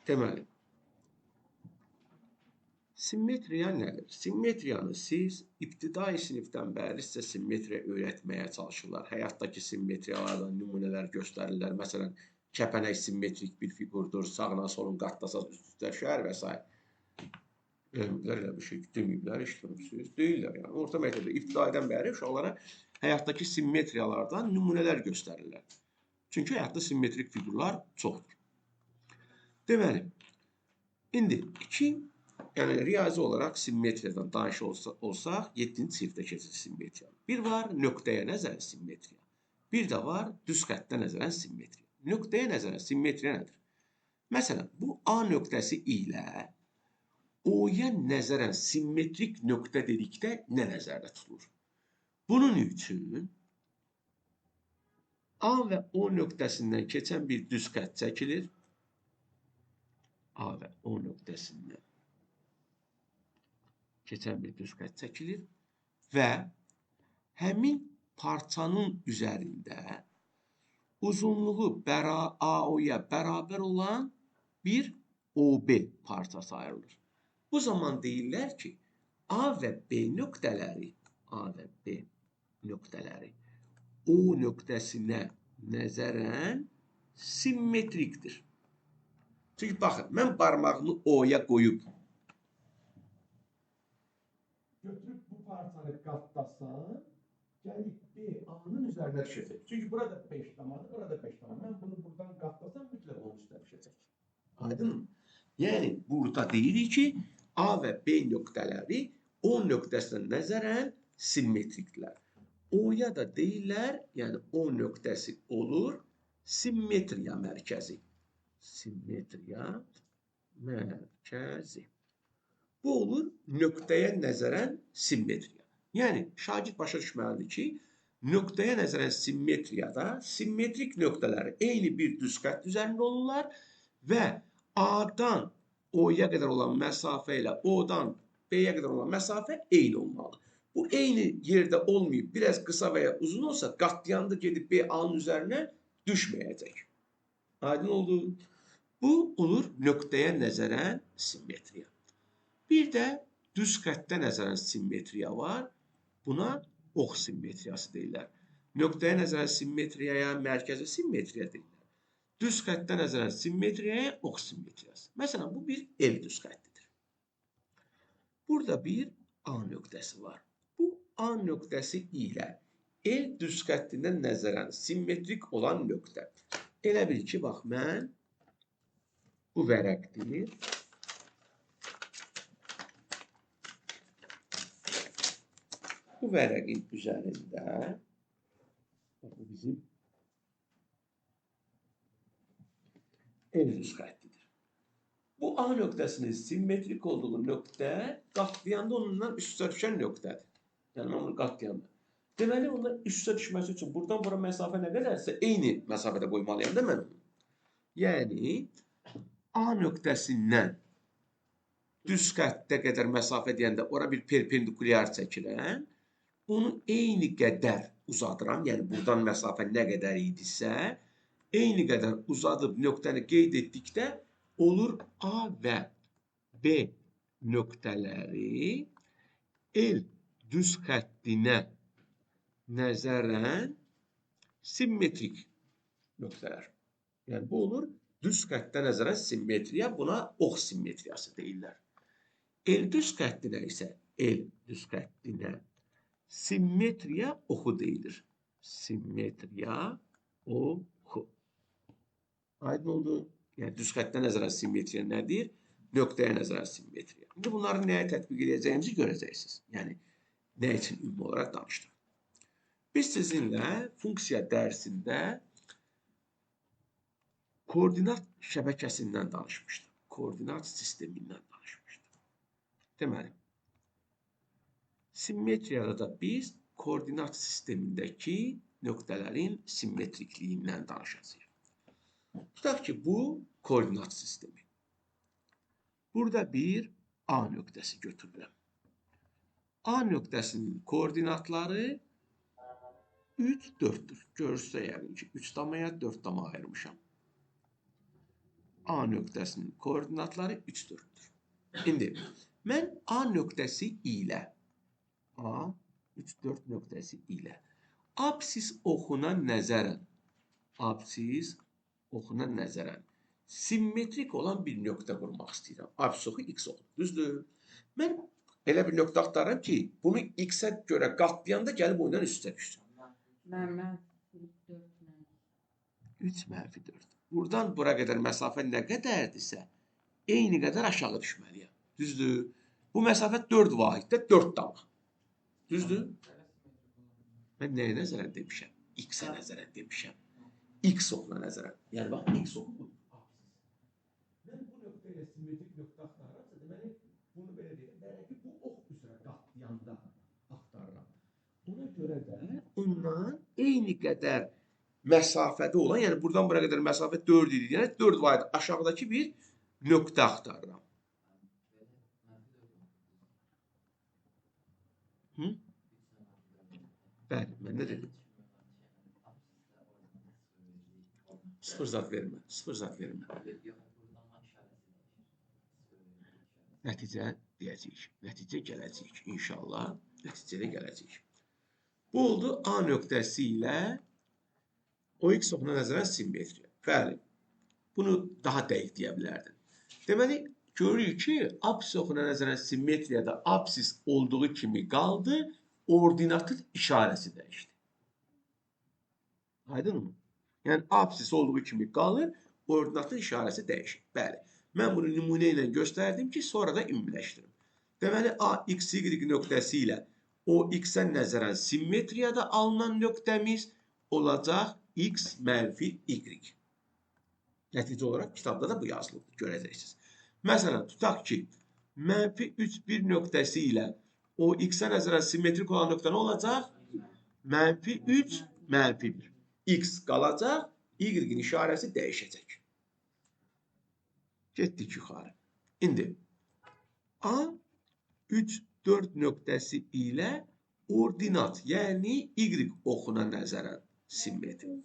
Deməli, simmetriya nədir? Simmetriyanı siz ibtidai sinifdən bəri sizə simmetriya öyrətməyə çalışırlar. Həyatdakı simmetriyalardan nümunələr göstərirlər. Məsələn, kəpənək simmetrik bir fiqurdur, sağına solun qatlasaz üst-üstə düşər və s. Eləmiblər, elə bir şey deməyiblər, eşitməmişsiniz. Deyirlər, yəni. Orta məktəbdə ibtidaidən bəri uşaqlara həyatdakı simmetriyalardan nümunələr göstərirlər. Çünki həyatda simmetrik fiqurlar çoxdur. Deməli, indi iki, yəni riyazi olaraq simmetriyadan danış olsaq, 7-ci sinifdə keçir simmetriya. Bir var nöqtəyə nəzərən simmetriya, bir də var düz xəttə nəzərən simmetriya. Nöqtəyə nəzərən simmetriya nədir? Məsələn, bu A nöqtəsi ilə O'ya nəzərən simmetrik nöqtə dedikdə nə nəzərdə tutulur? Bunun üçün A və O nöqtəsindən keçən bir düz xətt çəkilir. A və O nöqtəsindən keçən bir düz xətt çəkilir və həmin parçanın üzərində uzunluğu AO-ya bərabər olan bir OB parçası ayrılır. Bu zaman deyirlər ki, A və B nöqtələri, A və B nöqtələri O nöqtəsinə nəzərən simmetrikdir. Çünki baxın, mən barmağımı O'ya qoyub götürüb bu parçanı qatlasam, gəlib B A-nın üzərinə düşəcək. Çünki burada 5 damadır, burada 5 dama. Mən bunu buradan qatlasam, mütləq onun üstünə düşəcək. Aydın mı? Yəni, burada deyirik ki, A və B nöqtələri O nöqtəsinə nəzərən simmetrikdirlər. O'ya da deyirlər, yəni O nöqtəsi olur simmetriya mərkəzi. Simmetriya mərkəzi. Bu olur nöqtəyə nəzərən simmetriya. Yəni, şagird başa düşməlidir ki, nöqtəyə nəzərən simmetriyada simmetrik nöqtələri eyni bir düz xətt üzərində olurlar və A-dan O'ya qədər olan məsafə ilə O-dan B-yə qədər olan məsafə eyni olmalıdır. Bu eyni yerdə olmayıb, biraz qısa və ya uzun olsa, qatlayanda gedib B A-nın üzərinə düşməyəcək. Aydın oldu. Bu olur nöqtəyə nəzərən simmetriya. Bir də düz xəttə nəzərən simmetriya var. Buna ox simmetriyası deyirlər. Nöqtəyə nəzərən simmetriyaya mərkəzi simmetriya deyirlər. Düz xəttə nəzərən simmetriyaya ox simmetriyası. Məsələn, bu bir L düz xəttidir. Burada bir A nöqtəsi var. Bu A nöqtəsi ilə L düz xəttindən nəzərən simmetrik olan nöqtə. Elə bil ki, bax, mən bu vərəqdir. Bu vərəqin üzərində, bu bizim L düz xəttidir. Bu A nöqtəsinin simmetrik olduğu nöqtə qatlayanda onunla üst-üstə düşən nöqtədir. Yəni, mən bunu qatlayanda. Deməli, ondan üst-üstə düşməsi üçün buradan bura məsafə nə qədərsə eyni məsafədə qoymalıyam da mən onu. Yəni, A nöqtəsindən düz xəttə qədər məsafə deyəndə ora bir perpendikulyar çəkirəm. Onu eyni qədər uzadıram. Yəni, buradan məsafə nə qədər idisə, eyni qədər uzadıb nöqtəni qeyd etdikdə olur A və B nöqtələri L düz xəttinə nəzərən simmetrik nöqtələr. Yəni, bu olur düz xəttə nəzərən simmetriya, buna ox simmetriyası deyirlər. L düz xəttinə isə L düz xəttinə simmetriya oxu deyilir. Simmetriya oxu. Aydın oldu. Yəni, düz xəttə nəzərən simmetriya nədir? Nöqtəyə nəzərən simmetriya. İndi bunları nəyə tətbiq edəcəyimizi görəcəksiniz. Yəni, nə üçün ümumi olaraq danışdıq. Biz sizinlə funksiya dərsində koordinat şəbəkəsindən danışmışdıq. Koordinat sistemindən danışmışdıq. Deməli, simmetriyada da biz koordinat sistemindəki nöqtələrin simmetrikliyindən danışacağıq. Tutaq ki, bu koordinat sistemi. Burada bir A nöqtəsi götürürəm. A nöqtəsinin koordinatları 3, 4-dür. Görürsə yəqin ki, 3 damaya 4 dama ayırmışam. A nöqtəsinin koordinatları 3, 4-dür. İndi mən A nöqtəsi ilə A 3, 4 nöqtəsi ilə absis oxuna nəzərən simmetrik olan bir nöqtə qurmaq istəyirəm. Absis oxu X oxu. Düzdür? Mən elə bir nöqtə axtarıram ki, bunu X-ə görə qatlayanda gəlib oyundan üstə düşsün. 3 mənfi 4. Buradan bura qədər məsafə nə qədərdirsə, eyni qədər aşağı düşməliyəm. Düzdür? Bu məsafə 4 vahiddə 4 damaq. Düzdür? Mən nəyə nəzərən demişəm? X-ə nəzərən demişəm. X oxuna nəzərən. Yəni, bax, X oxu budur. Mən bu nöqtə ilə simmetrik nöqtə axtarıramsa, deməli, bunu belə deyirəm. Demək ki, bu ox üzrə qatlayanda axtarıram. Ona görə də ondan eyni qədər məsafədə olan, yəni buradan bura qədər məsafə 4 idi. Yəni 4 vahid aşağıdakı bir nöqtə axtarıram. Hı? Bəli, mən nə dedim? Sıfır zat vermə, sıfır zat vermə. Nəticə deyəcəyik, nəticə gələcəyik inşallah, nəticədə gələcəyik. Bu oldu A nöqtəsi ilə OX oxuna nəzərən simmetriya. Bəli, bunu daha dəqiq deyə bilərdim. Deməli, görürük ki, absis oxuna nəzərən simmetriyada absis olduğu kimi qaldı, ordinatın işarəsi dəyişdi. Aydın mı? Yəni, absis olduğu kimi qalır, ordinatın işarəsi dəyişir. Bəli, mən bunu nümunə ilə göstərdim ki, sonra da ümumiləşdirim. Deməli, A, X, Y nöqtəsi ilə O, X-ə nəzərən simmetriyada alınan nöqtəmiz olacaq X mənfi Y. Nəticə olaraq kitabda da bu yazılıbdır, görəcəksiniz. Məsələn, tutaq ki, mənfi 3, 1 nöqtəsi ilə O, X-ə nəzərən simmetrik olan nöqtə nə olacaq? Mənfi 3, mənfi 1. X qalacaq, Y-in işarəsi dəyişəcək. Getdik yuxarı. İndi A, 3, 4 nöqtəsi ilə ordinat, yəni Y oxuna nəzərən simmetrik.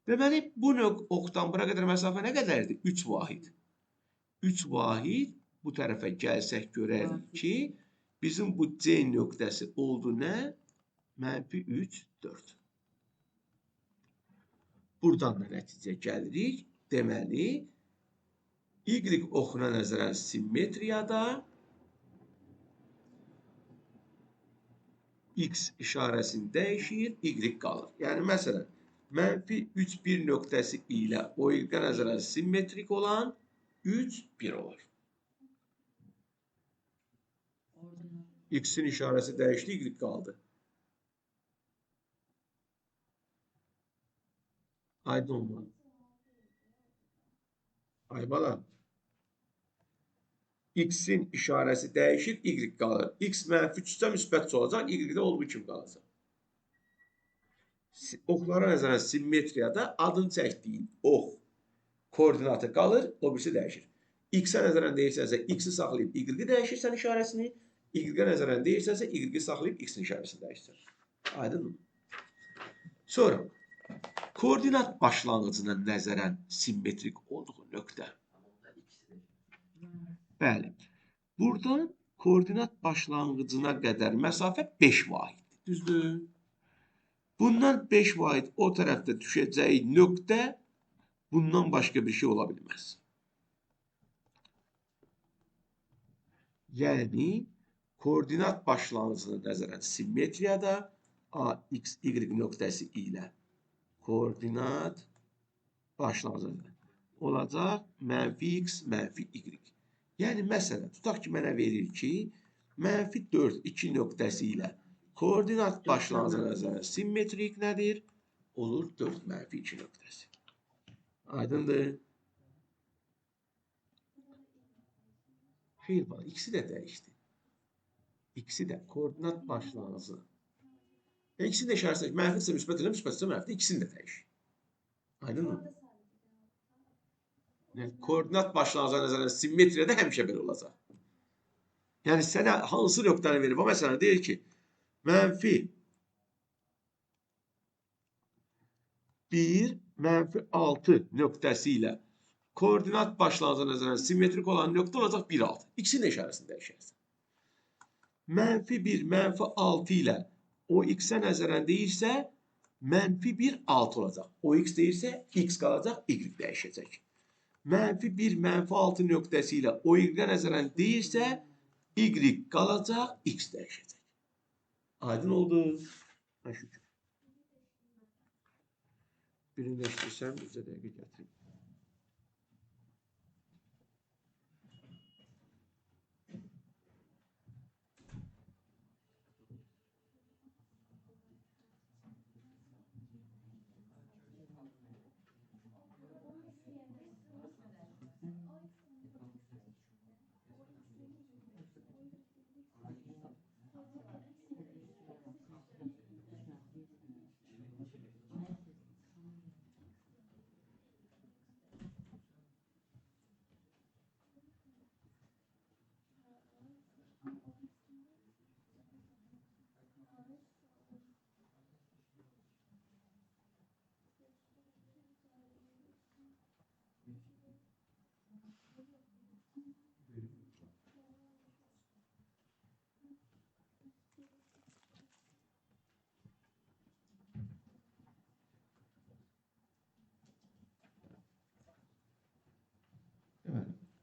Deməli, bu oxdan bura qədər məsafə nə qədərdir? 3 vahid. 3 vahid bu tərəfə gəlsək görərik ki, bizim bu C nöqtəsi oldu nə? Mənfi 3, 4. Buradan da nəticə gəlirik. Deməli, Y oxuna nəzərən simmetriyada X işarəsini dəyişir, Y qalır. Yəni, məsələn, mənfi 3, 1 nöqtəsi ilə o Y-ə nəzərən simmetrik olan 3, 1 olar. X-in işarəsi dəyişdi, Y qaldı. Aydın olmalı. Ay bala. X-in işarəsi dəyişir, Y qalır. X mənfi 3-sə müsbət olacaq, Y də olduğu kimi qalacaq. Oxlara nəzərən simmetriyada adını çəkdiyin ox koordinatı qalır, o birisi dəyişir. X-ə nəzərən deyirsənsə, X-i saxlayıb Y-i dəyişirsən işarəsini, Y-ə nəzərən deyirsənsə, Y-i saxlayıb X-in işarəsini dəyişirsən. Aydın mı? Sonra, koordinat başlanğıcına nəzərən simmetrik olduğu nöqtə. Bəli. Buradan koordinat başlanğıcına qədər məsafə 5 vahiddir. Düzdür? Bundan 5 vahid o tərəfdə düşəcəyi nöqtə bundan başqa bir şey ola bilməz. Yəni, koordinat başlanğıcına nəzərən simmetriyada A, X, Y nöqtəsi ilə koordinat başlanğıcı olacaq mənfi X, mənfi Y. Yəni, məsələn, tutaq ki, mənə verir ki, mənfi 4, 2 nöqtəsi ilə koordinat başlanğıcına nəzərən simmetrik nədir? Olur 4, mənfi 2 nöqtəsi. Aydındır? Xeyr, bax, ikisi də dəyişdi. İkisi də koordinat başlanğıcı. İkisini də işarəsi, mənfidirsə müsbət elə, müsbətsə mənfidir, ikisini də dəyişir. Aydın mı? Yəni, koordinat başlanğıcına nəzərən simmetriyada həmişə belə olacaq. Yəni, sənə hansı nöqtəni verir? Məsələn, deyir ki, mənfi 1, mənfi 6 nöqtəsi ilə koordinat başlanğıcına nəzərən simmetrik olan nöqtə olacaq 1, 6. X-in də işarəsini dəyişərsən. Mənfi 1, mənfi 6 ilə o x-ə nəzərən deyirsə, mənfi 1, 6 olacaq. O x deyirsə, x qalacaq, y dəyişəcək. Mənfi 1, mənfi 6 nöqtəsi ilə o y-ə nəzərən deyirsə, y qalacaq, x dəyişəcək. Aydın oldu. Ha, şükür. Birini dəyişdirsəm, bizə dəqiqə gətirim.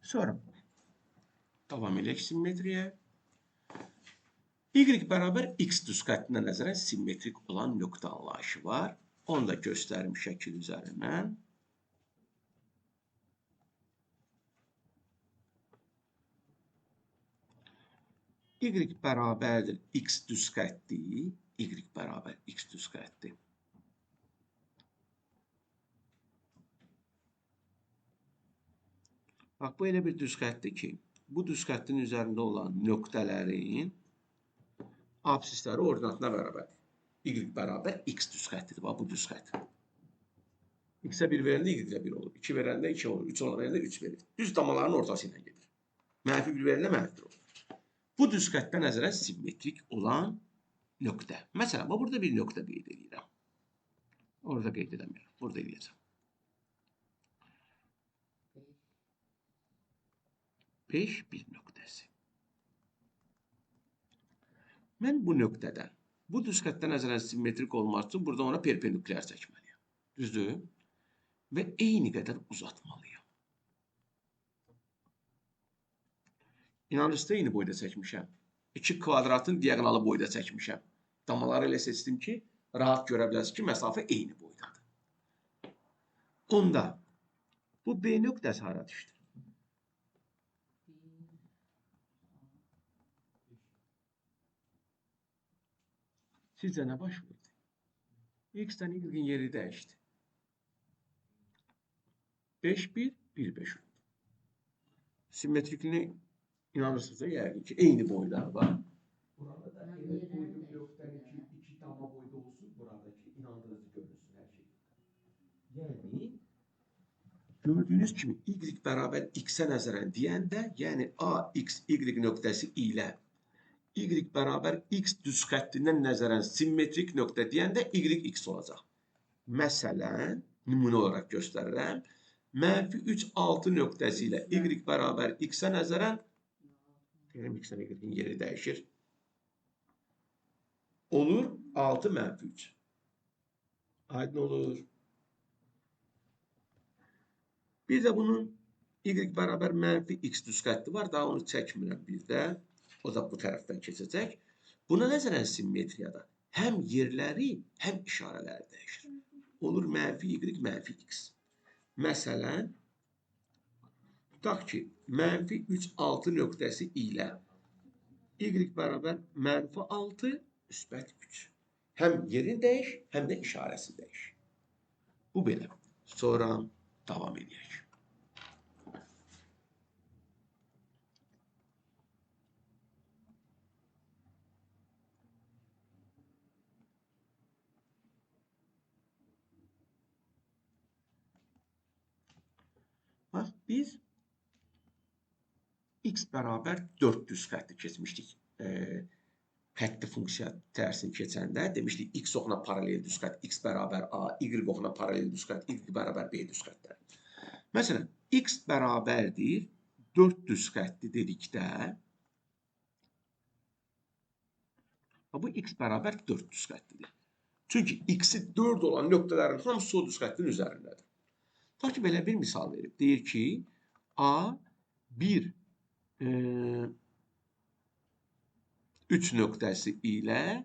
Sonra davam eləyək simmetriyə. Y bərabər X düz xəttinə nəzərən simmetrik olan nöqtə anlayışı var. Onu da göstərim şəkil üzərindən. Y bərabərdir X düz xətti. Y bərabər X düz xətti. Bax, bu elə bir düz xəttdir ki, bu düz xəttin üzərində olan nöqtələrin absisləri ordinatına bərabərdir. Y bərabər X düz xəttidir. Bax, bu düz xətt. X-ə 1 verəndə Y-ə 1 olur. 2 verəndə 2 olur. 3 verəndə 3 verir. Düz damaların ortası ilə gedir. Mənfi 1 verəndə mənfi 1 olur. Bu düz xəttə nəzərən simmetrik olan nöqtə. Məsələn, bax, burada bir nöqtə qeyd edirəm. Orada qeyd edəmirəm. Burada eləyəcəm. 5, 1 nöqtəsi. Mən bu nöqtədən, bu düz xəttə nəzərən simmetrik olmaq üçün burada ona perpendikulyar çəkməliyəm. Düzdür? Və eyni qədər uzatmalıyam. İnanırsınız, eyni boyda çəkmişəm. 2 kvadratın diaqonalı boyda çəkmişəm. Damaları elə seçdim ki, rahat görə bilərsiniz ki, məsafə eyni boydadır. Onda bu B nöqtəsi hara düşdü? Sizcə nə baş verdi? X-dən Y-in yeri dəyişdi. 5, 1, 1, 5 oldu. Simmetrikliyini inanırsınız da yəqin ki, eyni boyda var. Burada da elə qoydum nöqtəni ki, 2 dama boyda olsun, buradakı inandırıcı görünsün hər şey. Yəni, gördüyünüz kimi Y bərabər X-ə nəzərən deyəndə, yəni A, X, Y nöqtəsi ilə Y bərabər X düz xəttindən nəzərən simmetrik nöqtə deyəndə Y, X olacaq. Məsələn, nümunə olaraq göstərirəm. Mənfi 3, 6 nöqtəsi ilə Y bərabər X-ə nəzərən, deyirəm, X-dən Y-in yeri dəyişir. Olur 6 mənfi 3. Aydın olur. Bir də bunun Y bərabər mənfi X düz xətti var. Daha onu çəkmirəm bir də. O da bu tərəfdən keçəcək. Buna nəzərən simmetriyada həm yerləri, həm işarələri dəyişir. Olur mənfi Y, mənfi X. Məsələn, tutaq ki, mənfi 3, 6 nöqtəsi ilə Y bərabər mənfi 6, müsbət 3. Həm yerini dəyiş, həm də işarəsini dəyiş. Bu belə. Sonra davam edək. Bax, biz x bərabər 4 düz xətti keçmişdik. Xətti funksiya tərsini keçəndə demişdik x oxuna paralel düz xətt x bərabər a, y oxuna paralel düz xətt y bərabər b düz xəttləri. Məsələn, x bərabərdir 4 düz xətti dedikdə bu x bərabər 4 düz xəttidir. Çünki x-i 4 olan nöqtələrin hamısı o düz xəttin üzərindədir. Ta ki, belə bir misal verib. Deyir ki, a 1, 3 nöqtəsi ilə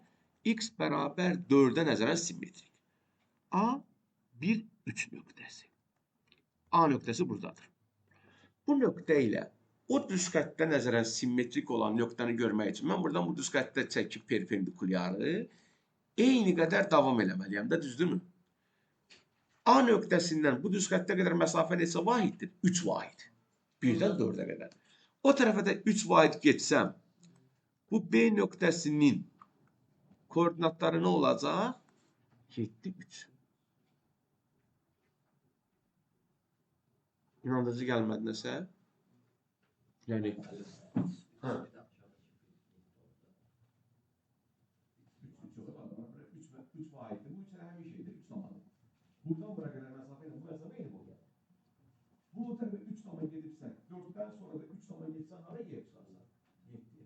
x bərabər 4-ə nəzərən simmetrik. A 1, 3 nöqtəsi. A nöqtəsi buradadır. Bu nöqtə ilə o düz xəttə nəzərən simmetrik olan nöqtəni görmək üçün mən buradan bu düz xəttə çəkib perpendikulyarı eyni qədər davam eləməliyəm də, düzdürmü? A nöqtəsindən bu düz xəttə qədər məsafə neçə vahiddir? 3 vahid. 1-dən 4-ə qədər. O tərəfə də 3 vahid getsəm, bu B nöqtəsinin koordinatları nə olacaq? 7, 3. İnandırıcı gəlmədi nəsə? Yəni, hə. 3 vahiddir. Bu 3 həmin şeydir, 3 tamam. Buradan bura qədər məsafə ilə bu məsafə eyni boyda. Bu o tərəfə 3 tamam gedibsən, 4-dən sonra da 3 tamam getsən, hara gəlib çıxarsan? 7-yə.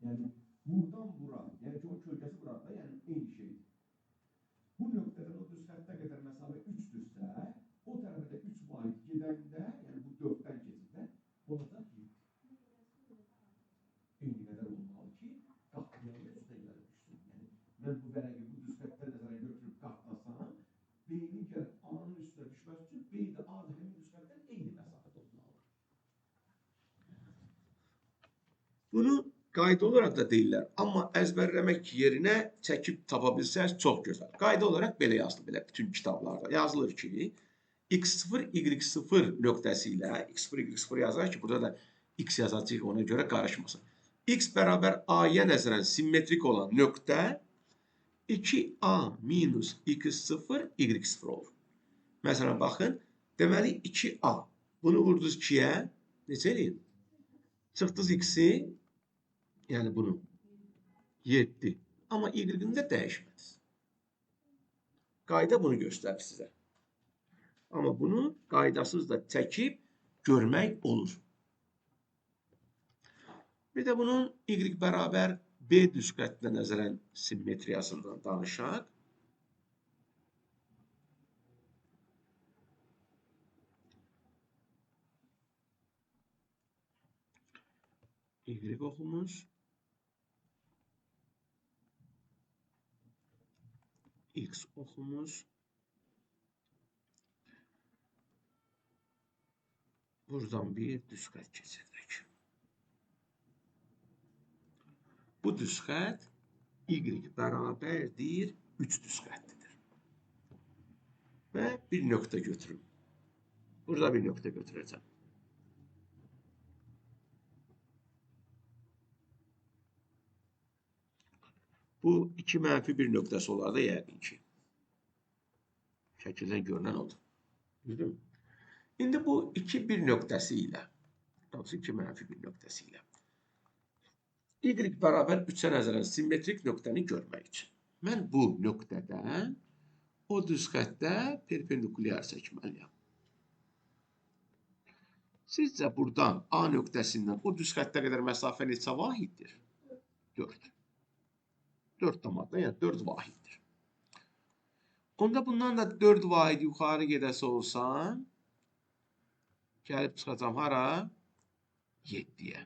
Yəni, buradan bura, yəni ki, o kölgəsi burada, yəni eyni şeydir. Bu nöqtədən o düz xəttə qədər məsafə 3-dürsə, o tərəfə də 3 vahid gedəndə, yəni bu 4-dən keçirdə, olacaq 7. Eyni qədər olmalı ki, qatlayanda üstə gəlib düşsün. Yəni, mən bu vərəqi bu düz xəttə nəzərə götürüb qatlasam, B-nin gəlib A-nın üstünə düşməsi üçün B də A da həmin düz xəttdən eyni məsafədə olmalıdır. Bunu qayda olaraq da deyirlər, amma əzbərləmək yerinə çəkib tapa bilsəniz çox gözəl. Qayda olaraq belə yazılır, belə bütün kitablarda. Yazılır ki, x0, y0 nöqtəsi ilə, x0, y0 yazar ki, burada da x yazacaq, ona görə qarışmasın. X bərabər A-ya nəzərən simmetrik olan nöqtə 2A minus x0, y0 olur. Məsələn, baxın, deməli 2A. Bunu vurdunuz 2-yə, necə eləyim? Çıxdınız x-i, yəni bunu 7. Amma y-ini də dəyişmədiniz. Qayda bunu göstərir sizə. Amma bunu qaydasız da çəkib görmək olur. Bir də bunun y bərabər B düz xəttinə nəzərən simmetriyasından danışaq. Y oxumuz. X oxumuz. Buradan bir düz xətt keçirdək. Bu düz xətt Y bərabərdir 3 düz xəttidir. Və bir nöqtə götürüm. Burada bir nöqtə götürəcəm. Bu 2 mənfi 1 nöqtəsi olar da yəqin ki. Şəkildən görünən odur. Düzdürmü? İndi bu 2, 1 nöqtəsi ilə, doğrusu 2 mənfi 1 nöqtəsi ilə Y bərabər 3-ə nəzərən simmetrik nöqtəni görmək üçün mən bu nöqtədən o düz xəttə perpendikulyar çəkməliyəm. Sizcə buradan A nöqtəsindən o düz xəttə qədər məsafə neçə vahiddir? 4. 4 damadda, yəni 4 vahiddir. Onda bundan da 4 vahid yuxarı gedəsi olsam, gəlib çıxacam hara? 7-yə.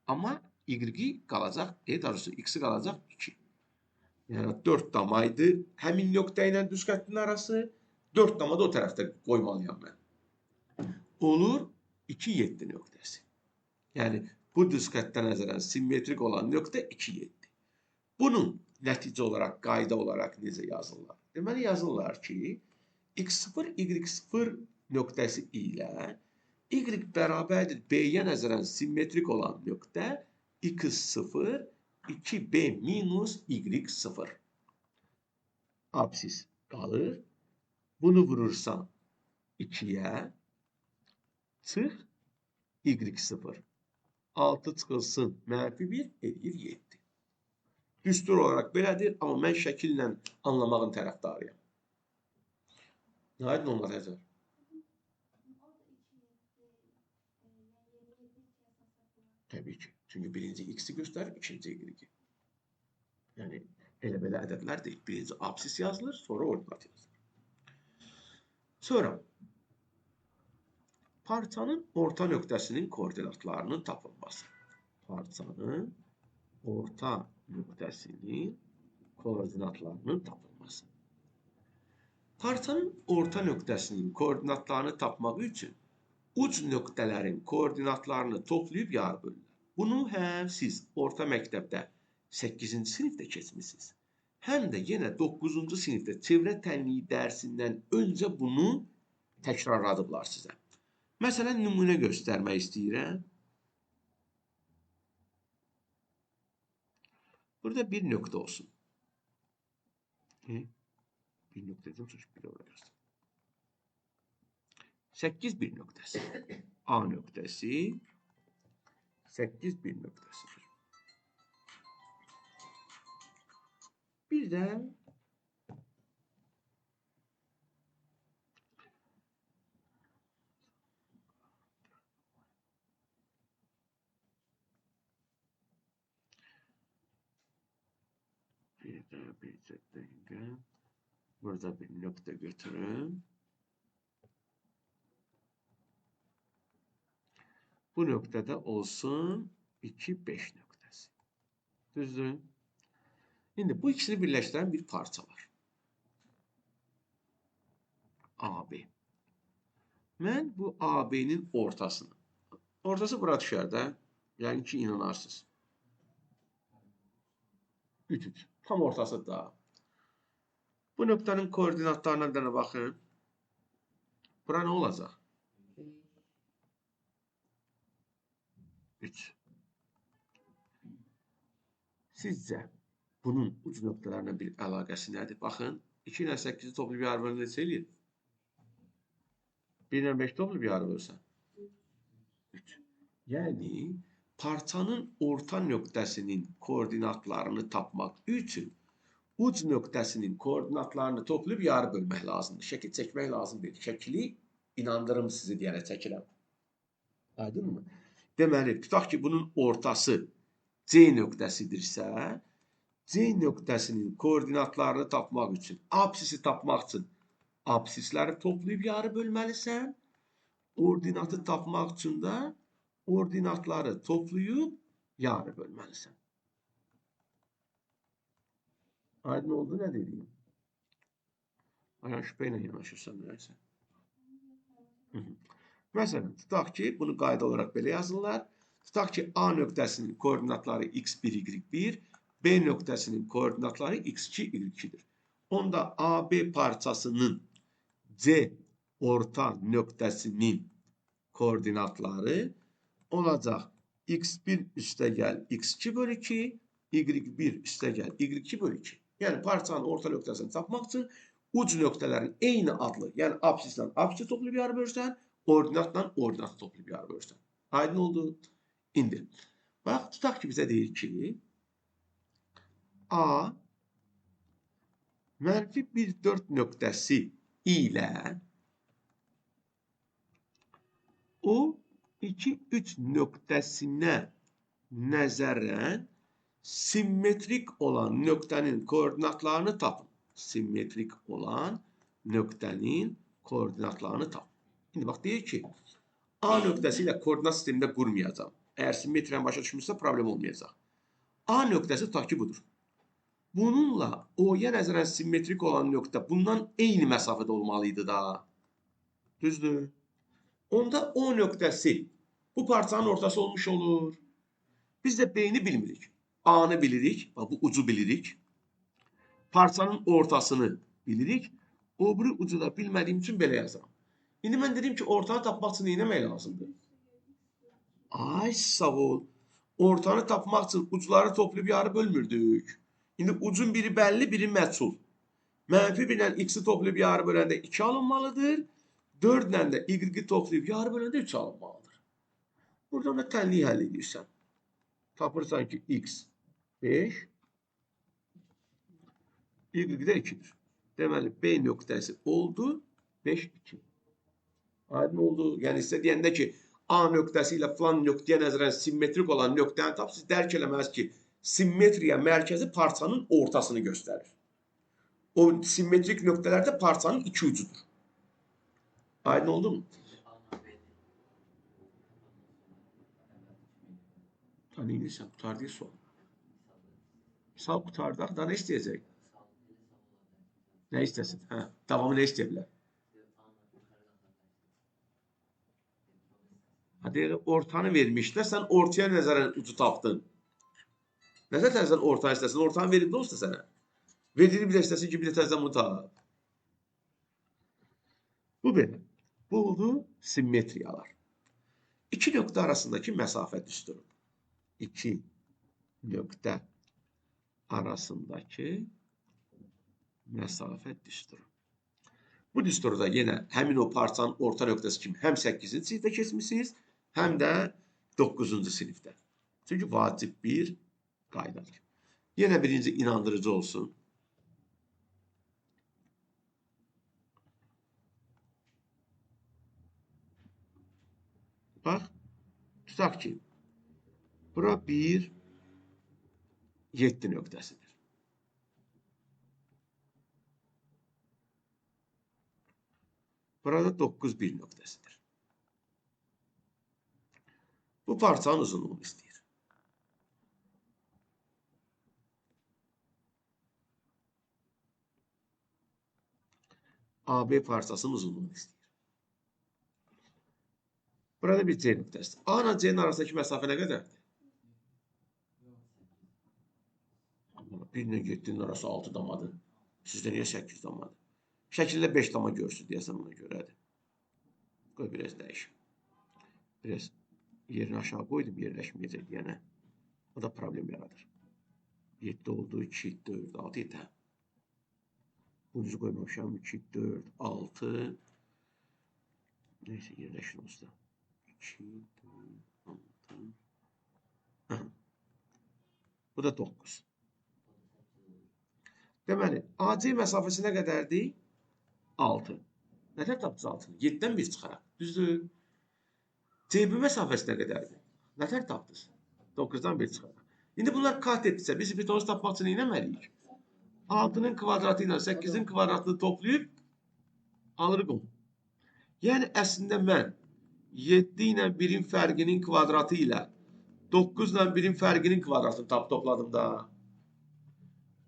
Amma Y-i qalacaq, daha doğrusu X-i qalacaq 2. Yəni 4 damaydı həmin nöqtə ilə düz xəttin arası, 4 dama da o tərəfdə qoymalıyam mən. Olur 2, 7 nöqtəsi. Yəni bu düz xəttə nəzərən simmetrik olan nöqtə 2, 7. Bunun nəticə olaraq, qayda olaraq necə yazırlar? Deməli yazırlar ki, x0, y0 nöqtəsi ilə y bərabərdir b-yə nəzərən simmetrik olan nöqtə x0, 2b minus y0. Absis qalır. Bunu vurursan 2-yə, çıx y0. 6 çıxılsın, mənfi 1 eləyir 7. Düstur olaraq belədir, amma mən şəkillə anlamağın tərəfdarıyam. Aydın olmadı Həzər? Təbii ki. Çünki birinci x-i göstərir, ikinci y-i. Yəni, elə belə ədədlər deyil. Birinci absis yazılır, sonra ordinat yazılır. Sonra, parçanın orta nöqtəsinin koordinatlarının tapılması. Parçanın orta nöqtəsinin koordinatlarının tapılması. Parçanın orta nöqtəsinin koordinatlarını tapmaq üçün uc nöqtələrin koordinatlarını toplayıb yarı bölürlər. Bunu həm siz orta məktəbdə 8-ci sinifdə keçmişsiniz, həm də yenə 9-cu sinifdə çevrə tənliyi dərsindən öncə bunu təkrarladıblar sizə. Məsələn, nümunə göstərmək istəyirəm. Burada bir nöqtə olsun. Bir nöqtə dedim, çünki bir oraya yazdım. 8 bir nöqtəsi. A nöqtəsi 8 bir nöqtəsidir. Bir də bir dəqiqə burada bir nöqtə götürüm. Bu nöqtədə olsun 2, 5 nöqtəsi. Düzdür? İndi bu ikisini birləşdirən bir parça var. AB. Mən bu AB-nin ortasını. Ortası bura düşər də. Yəni ki, inanarsınız. 3, 3. Tam ortası da. Bu nöqtənin koordinatlarına bir dənə baxın. Bura nə olacaq? 3. Sizcə bunun uc nöqtələrinə bir əlaqəsi nədir? Baxın, 2 ilə 8-i toplayıb yarı bölsə neçə eləyir? 1 ilə 5 toplayıb yarı bölsə? 3. Yəni, parçanın orta nöqtəsinin koordinatlarını tapmaq üçün uc nöqtəsinin koordinatlarını toplayıb yarı bölmək lazımdır. Şəkil çəkmək lazım deyil. Şəkili inandırım sizi deyənə çəkirəm. Aydınmı? Deməli, tutaq ki, bunun ortası C nöqtəsidirsə, C nöqtəsinin koordinatlarını tapmaq üçün, absisi tapmaq üçün absisləri toplayıb yarı bölməlisən. Ordinatı tapmaq üçün də ordinatları toplayıb yarı bölməlisən. Aydın oldu nə dediyim? Ayhan, şübhə ilə yanaşırsan nəysə. Məsələn, tutaq ki, bunu qayda olaraq belə yazırlar. Tutaq ki, A nöqtəsinin koordinatları x1, y1, B nöqtəsinin koordinatları x2, y2-dir. Onda AB parçasının C orta nöqtəsinin koordinatları olacaq x1 üstəgəl x2 bölü 2, y1 üstəgəl y2 bölü 2. Yəni, parçanın orta nöqtəsini tapmaq üçün uc nöqtələrin eyni adlı, yəni absislə absisi toplayıb yarı bölürsən, ordinatla ordinatı toplayıb yarı bölürsən. Aydın oldu? İndi. Bax, tutaq ki, bizə deyir ki, A mənfi 1,4 nöqtəsi ilə O 2,3 nöqtəsinə nəzərən simmetrik olan nöqtənin koordinatlarını tapın. Simmetrik olan nöqtənin koordinatlarını tapın. İndi bax, deyir ki, A nöqtəsi ilə koordinat sistemində qurmayacağam. Əgər simmetriyanı başa düşmüşsə, problem olmayacaq. A nöqtəsi tutaq ki, budur. Bununla O'ya nəzərən simmetrik olan nöqtə bundan eyni məsafədə olmalıydı da. Düzdür? Onda O nöqtəsi bu parçanın ortası olmuş olur. Biz də B-ni bilmirik. A-nı bilirik, bax, bu ucu bilirik. Parçanın ortasını bilirik. O biri ucu da bilmədiyim üçün belə yazıram. İndi mən dedim ki, ortanı tapmaq üçün nə etmək lazımdır? Ay, sağ ol. Ortanı tapmaq üçün ucları toplayıb yarı bölmürdük. İndi ucun biri bəlli, biri məchul. Mənfi 1 ilə x-i toplayıb yarı böləndə 2 alınmalıdır. 4 ilə də y-i toplayıb yarı böləndə 3 alınmalıdır. Buradan da tənliyi həll edirsən. Tapırsan ki, x 5, Y də 2-dir. Deməli, B nöqtəsi oldu 5, 2. Aydın oldu. Yəni, sizə deyəndə ki, A nöqtəsi ilə filan nöqtəyə nəzərən simmetrik olan nöqtəni tap, siz dərk eləməlisiniz ki, simmetriya mərkəzi parçanın ortasını göstərir. O simmetrik nöqtələr də parçanın iki ucudur. Aydın oldu mu? Ta nə edirsən? Qutardı sual. Misal qurtardı. Daha nə istəyəcək? Nə istəsin? Hə, davamı nə istəyə bilər? Ha, deyir, ortanı vermişlər, sən ortaya nəzərən ucu tapdın. Nəzər təzədən ortanı istəsin, ortanı verib nə olsa sənə? Verdiyini bir də istəsin ki, bir də təzədən bunu tap. Bu belə. Bu oldu simmetriyalar. İki nöqtə arasındakı məsafə düsturu. İki nöqtə arasındakı məsafə düsturu. Bu düsturda yenə həmin o parçanın orta nöqtəsi kimi həm 8-ci sinifdə keçmişsiniz, həm də 9-cu sinifdə. Çünki vacib bir qaydadır. Yenə birinci inandırıcı olsun. Bax, tutaq ki, bura 1, 7 nöqtəsidir. Burada 9, 1 nöqtəsidir. Bu parçanın uzunluğunu istəyir. AB parçasının uzunluğunu istəyir. Burada bir C nöqtəsidir. A ilə C-nin arasındakı məsafə nə qədərdir? 1 ilə 7-nin arası 6 damadır. Sizdə niyə 8 damadır? Şəkildə 5 dama görsün deyəsən buna görədir. Qoy biraz dəyişim. Biraz yerini aşağı qoydum, yerləşməyəcək deyənə. O da problem yaradır. 7 oldu, 2, 4, 6, 7. Bunu düz qoymamışam. 2, 4, 6. Neyse, yerləşin olsun da. 2, 4, 6. Bu da 9. Deməli, AC məsafəsi nə qədərdir? 6. Nə qədər tapdınız 6-nı? 7-dən 1 çıxaraq. Düzdür. CB məsafəsi nə qədərdir? Nə qədər tapdınız? 9-dan 1 çıxaraq. İndi bunlar kat etdirsə, biz hipotenuz tapmaq üçün nə etməliyik? 6-nın kvadratı ilə 8-in kvadratını toplayıb alırıq onu. Yəni, əslində mən 7 ilə 1-in fərqinin kvadratı ilə 9 ilə 1-in fərqinin kvadratını topladım da.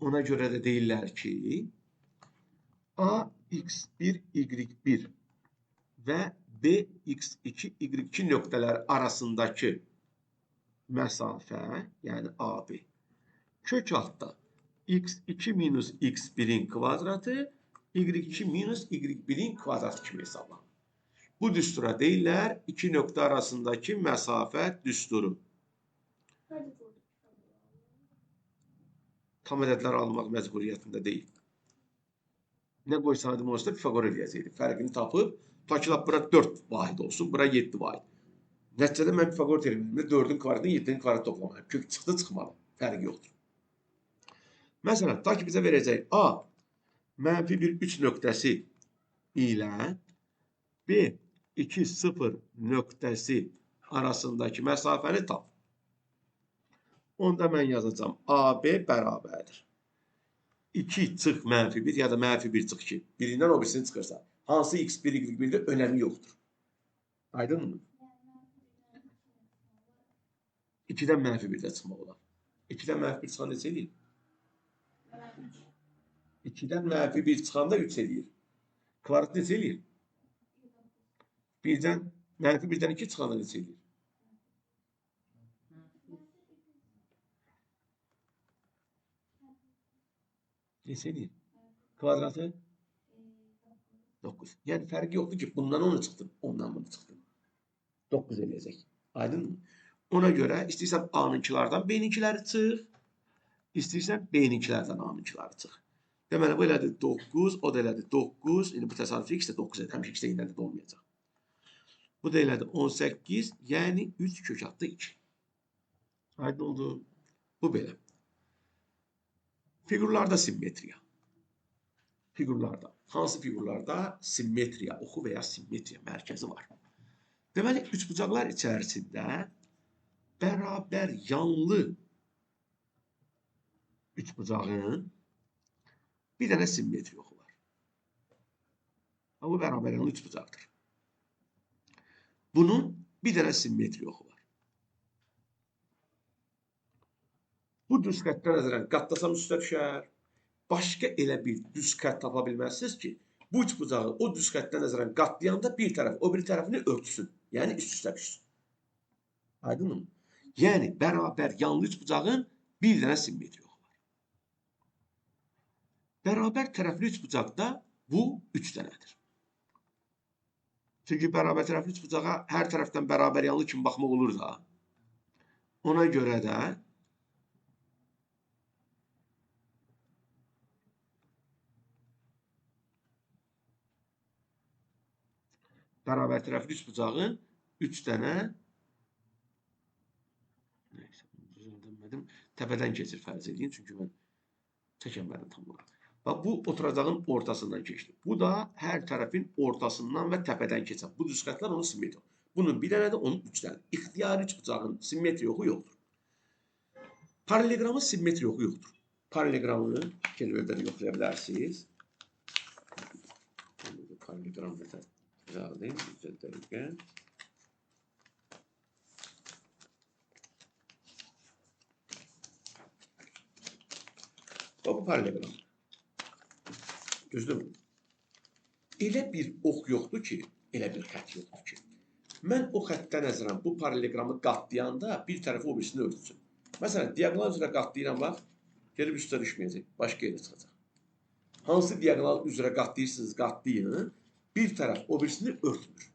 Ona görə də deyirlər ki, A, x1, y1 və B, x2, y2 nöqtələri arasındakı məsafə, yəni AB, kök altda x2 minus x1-in kvadratı, y2 minus y1-in kvadratı kimi hesablanır. Bu düstura deyirlər iki nöqtə arasındakı məsafə düsturu. Tam ədədlər almaq məcburiyyətində deyil. Nə qoysaydım olsa Pifagor eləyəcəkdim. Fərqini tapıb, ta ki, lap bura 4 vahid olsun, bura 7 vahid. Nəticədə mən Pifagor terminimdə 4-ün kvadratını 7-nin kvadratı toplamalıyam. Kök çıxdı, çıxmadı. Fərqi yoxdur. Məsələn, ta ki bizə verəcək A, mənfi 1, 3 nöqtəsi ilə B, 2, 0 nöqtəsi arasındakı məsafəni tap. Onda mən yazacağam AB bərabərdir. 2 çıx mənfi 1 ya da mənfi 1 çıx 2. Birindən o birisini çıxırsa. Hansı x1, y1-də önəmi yoxdur. Aydınmı? 2-dən mənfi 1-də çıxmaq olar. 2-dən mənfi 1 çıxanda necə eləyir? 2-dən mənfi 1 çıxanda 3 eləyir. Kvadrat necə eləyir? 1-dən, mənfi 1-dən 2 çıxanda necə eləyir? Necə eləyir? Kvadratı? 9. Yəni fərqi yoxdur ki, bundan onu çıxdın, ondan bunu çıxdın. 9 eləyəcək. Aydın mı? Ona görə istəyirsən A-nınkilardan B-ninkiləri çıx, istəyirsən B-ninkilərdən A-nınkiləri çıx. Deməli, bu elədi 9, o da elədi 9. İndi bu təsadüfi x də 9 elədi. Həmişə x də yenə də olmayacaq. Bu da elədi 18, yəni 3 kök altı 2. Aydın oldu. Bu belə. Figurlarda simmetriya. Fiqurlarda. Hansı fiqurlarda simmetriya oxu və ya simmetriya mərkəzi var? Deməli, üçbucaqlar içərisində bərabər yanlı üçbucağın bir dənə simmetriya oxu var. Bu bərabər yanlı üçbucaqdır. Bunun bir dənə simmetriya oxu var. Bu düz xəttə nəzərən qatlasam üstə düşər. Başqa elə bir düz xətt tapa bilməzsiniz ki, bu üçbucağı o düz xəttə nəzərən qatlayanda bir tərəf o bir tərəfini örtsün. Yəni üst-üstə düşsün. Aydınmı? Yəni bərabər yanlı üçbucağın bir dənə simmetri oxu var. Bərabər tərəfli üçbucaqda bu 3 dənədir. Çünki bərabər tərəfli üçbucağa hər tərəfdən bərabər yanlı kimi baxmaq olur da. Ona görə də bərabər tərəfli üçbucağın 3 dənə, neyse, düzəldəmədim, təpədən keçir fərz edin, çünki mən çəkəmədim tam olaraq. Bax, bu oturacağın ortasından keçdi. Bu da hər tərəfin ortasından və təpədən keçən. Bu düz xəttlər onun simmetri. Bunun bir dənə də, onun 3 dənə. İxtiyari üçbucağın simmetri oxu yoxdur. Paralleloqramın simmetri oxu yoxdur. Paralleloqramı gəlib evdə yoxlaya bilərsiniz. Paralleloqram da düzəldəyim, bir dəqiqə. Bax, bu paralleloqram. Düzdürmü? Elə bir ox yoxdur ki, elə bir xətt yoxdur ki, mən o xəttə nəzərən bu paralleloqramı qatlayanda bir tərəfi o birisini örtsün. Məsələn, diaqonal üzrə qatlayıram, bax, gelib üstə düşməyəcək, başqa yerə çıxacaq. Hansı diaqonal üzrə qatlayırsınız, qatlayın, bir tərəf o birisini örtmür.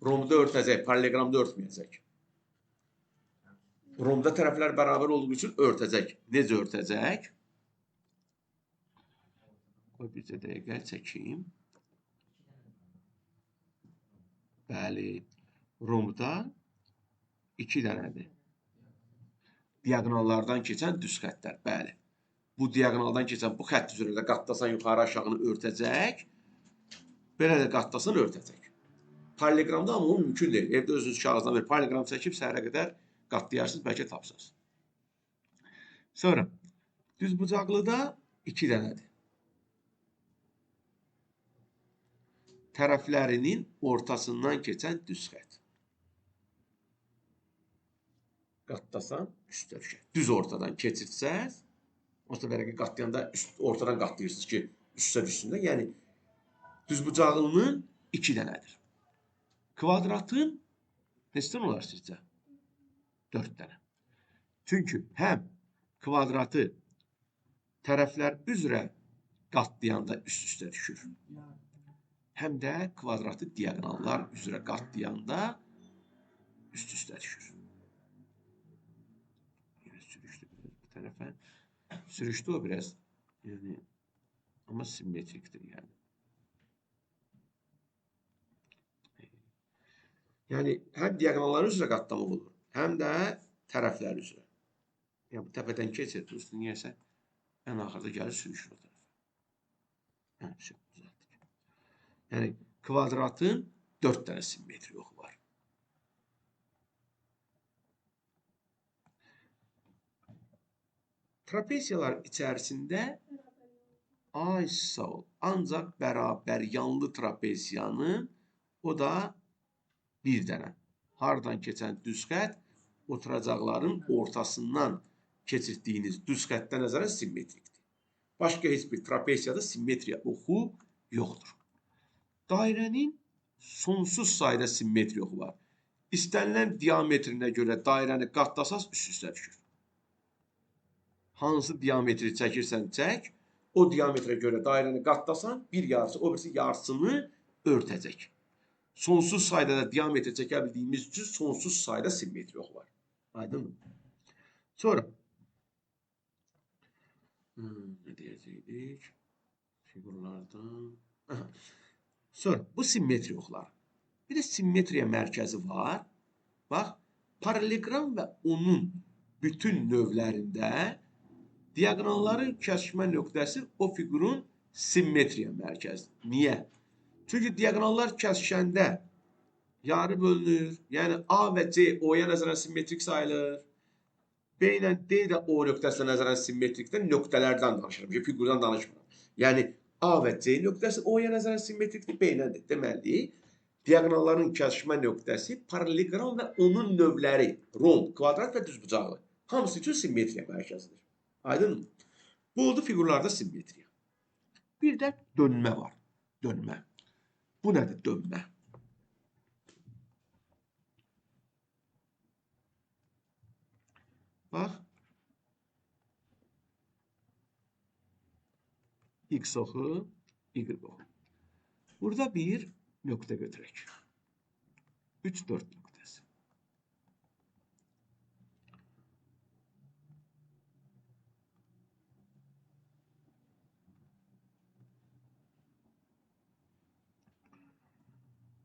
Romda örtəcək, paralleloqramda örtməyəcək. Romda tərəflər bərabər olduğu üçün örtəcək. Necə örtəcək? Qoy bir dəqiqə çəkeyim. Bəli, romda 2 dənədir. Diaqonallardan keçən düz xəttlər, bəli. Bu diaqonaldan keçən bu xətt üzrə də qatlasan yuxarı aşağını örtəcək. Belə də qatlasan örtəcək. Paralleloqramda amma o mümkün deyil. Evdə özünüz kağızdan bir paralleloqram çəkib səhərə qədər qatlayarsınız, bəlkə tapsınız. Sonra düzbucaqlıda 2 dənədir. Tərəflərinin ortasından keçən düz xətt. Qatlasan üstə düşər. Düz ortadan keçirsəz, orta vərəqə qatlayanda üst ortadan qatlayırsınız ki, üstə düşsün də. Yəni düzbucaqlının 2 dənədir. Kvadratın neçə dənə olar sizcə? 4 dənə. Çünki həm kvadratı tərəflər üzrə qatlayanda üst-üstə düşür. Həm də kvadratı diaqonallar üzrə qatlayanda üst-üstə düşür. Yəni, sürüşdü biraz bu tərəfə. Sürüşdü o biraz. Yəni, amma simmetrikdir yəni. Yəni, həm diaqonallar üzrə qatlamaq olur, həm də tərəflər üzrə. Yəni, bu təpədən keçir, üstü niyəsə ən axırda gəlir sürüşür o tərəfə. Yəni, düzəltdik. Yəni, kvadratın 4 dənə simmetri oxu var. Trapesiyalar içərisində ay sağ ol, ancaq bərabər yanlı trapesiyanın o da bir dənə. Hardan keçən düz xətt oturacaqların ortasından keçirdiyiniz düz xəttə nəzərən simmetrikdir. Başqa heç bir trapesiyada simmetriya oxu yoxdur. Dairənin sonsuz sayda simmetri oxu var. İstənilən diametrinə görə dairəni qatlasaz üst-üstə düşür. Hansı diametri çəkirsən çək, o diametrə görə dairəni qatlasan, bir yarısı, o birisi yarısını örtəcək. Sonsuz sayda da diametri çəkə bildiyimiz üçün sonsuz sayda simmetri oxu var. Aydınmı? Sonra nə deyəcəkdik? Fiqurlardan. Aha. Sonra bu simmetri oxları. Bir də simmetriya mərkəzi var. Bax, paralleloqram və onun bütün növlərində Diaqonalların kəsişmə nöqtəsi o fiqurun simmetriya mərkəzidir. Niyə? Çünki diaqonallar kəsişəndə yarı bölünür. Yəni A və C O-ya nəzərən simmetrik sayılır. B ilə D də O nöqtəsinə nəzərən simmetrikdir. Nöqtələrdən danışıram, fiqurdan danışmıram. Yəni A və C nöqtəsi O-ya nəzərən simmetrikdir, B ilə D. Deməli, diaqonalların kəsişmə nöqtəsi paralleloqram və onun növləri, romb, kvadrat və düzbucaqlı. Hamısı üçün simmetriya mərkəzidir. Aydınmı? Bu oldu fiqurlarda simmetriya. Bir də dönmə var. Dönmə. Bu nədir dönmə? Bax. X oxu, Y oxu. Burada bir nöqtə götürək. 3, 4 nöqtəsi.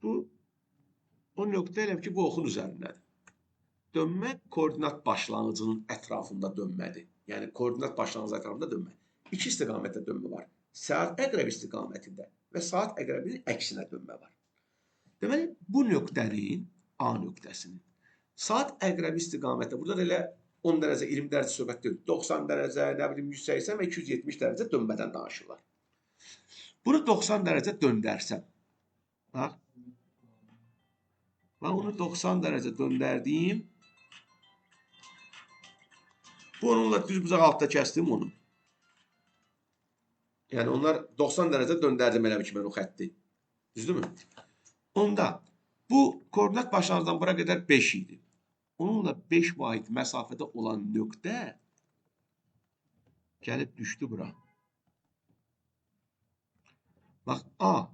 Bu, o nöqtə elə ki, bu oxun üzərindədir. Dönmə koordinat başlanğıcının ətrafında dönmədir. Yəni, koordinat başlanğıcı ətrafında dönmə. İki istiqamətdə dönmə var. Saat əqrəbi istiqamətində və saat əqrəbinin əksinə dönmə var. Deməli, bu nöqtənin, A nöqtəsinin, saat əqrəbi istiqamətdə, burada da elə 10 dərəcə, 20 dərəcə söhbət deyil, 90 dərəcə, nə bilim, 180 və 270 dərəcə dönmədən danışırlar. Bunu 90 dərəcə döndərsəm, bax, onu 90 dərəcə döndərdiyim, bu onunla düz bucaq altda kəsdim onu. Yəni, onlar 90 dərəcə döndərdim elə ki, mən o xətti. Düzdürmü? Onda bu koordinat başlanğıcdan bura qədər 5 idi. Onunla 5 vahid məsafədə olan nöqtə gəlib düşdü bura. Bax, A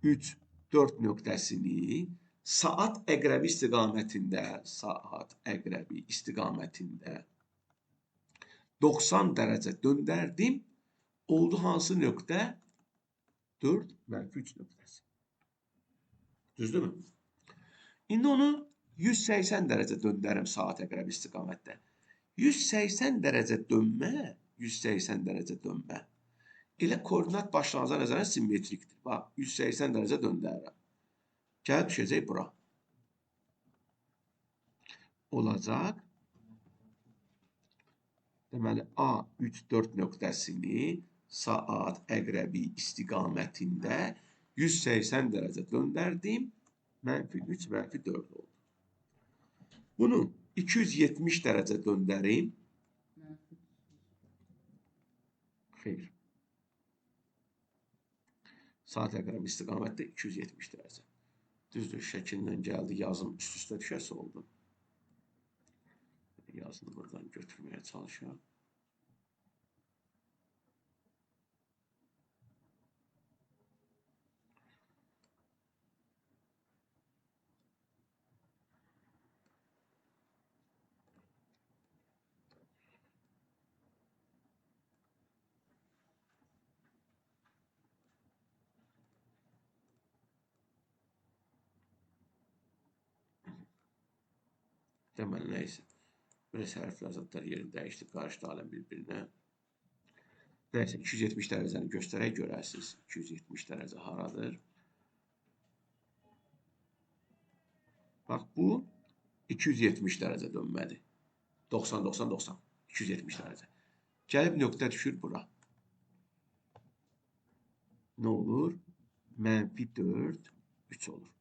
3, 4 nöqtəsini saat əqrəbi istiqamətində, 90 dərəcə döndərdim. Oldu hansı nöqtə? 4, mənfi 3 nöqtəsi. Düzdürmü? İndi onu 180 dərəcə döndərim saat əqrəbi istiqamətdə. 180 dərəcə dönmə, 180 dərəcə dönmə. Elə koordinat başlanğıca nəzərən simmetrikdir. Bax, 180 dərəcə döndərirəm. Gəlib düşəcək bura. Olacaq. Deməli, A 3, 4 nöqtəsini saat əqrəbi istiqamətində 180 dərəcə döndərdim. Mənfi 3, mənfi 4 oldu. Bunu 270 dərəcə döndərim. Xeyr. Saat əqrəbi istiqamətdə 270 dərəcə. Düzdür, şəkillə gəldi, yazım üst-üstə düşəsi oldu. Yazını buradan götürməyə çalışıram. Deməli, nəysə. Biraz hərflər zətlər yerini dəyişdi, qarışdı aləm bir-birinə. Nəysə, 270 dərəcəni göstərək görərsiniz. 270 dərəcə haradır? Bax, bu 270 dərəcə dönmədir. 90, 90, 90. 270 dərəcə. Gəlib nöqtə düşür bura. Nə olur? Mənfi 4, 3 olur.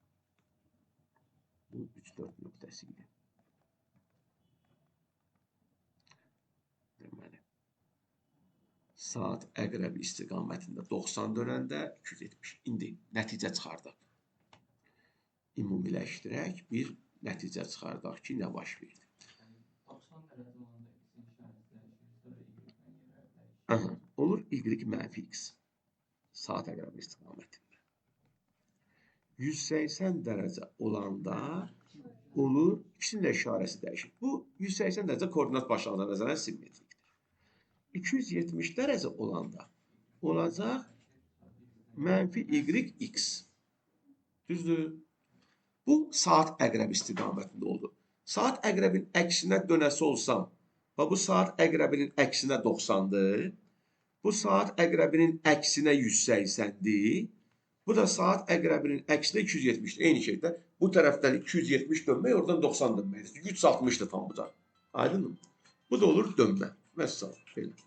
Bu 3, 4 nöqtəsi idi. Deməli, saat əqrəbi istiqamətində 90 dönəndə 270. İndi nəticə çıxardaq. Ümumiləşdirək, bir nəticə çıxardaq ki, nə baş verdi? 90 dərəcə olanda x-in işarəsi dəyişir, sonra y-dən yerə dəyişir. Aha, olur y mənfi x. Saat əqrəbi istiqamətində. 180 dərəcə olanda olur, ikisinin də işarəsi dəyişir. Bu, 180 dərəcə koordinat başlanğıcına nəzərən simmetrikdir. 270 dərəcə olanda olacaq mənfi y x. Düzdür? Bu, saat əqrəbi istiqamətində oldu. Saat əqrəbin əksinə dönəsi olsam, Bax, bu saat əqrəbinin əksinə 90-dır. Bu saat əqrəbinin əksinə 180-dir. Bu da saat əqrəbinin əksinə 270-dir. Eyni şeydə bu tərəfdən 270 dönmək, oradan 90 dönməkdir. 360-dır tam bu da. Aydınmı? Bu da olur dönmə. Vəssalam. Belə.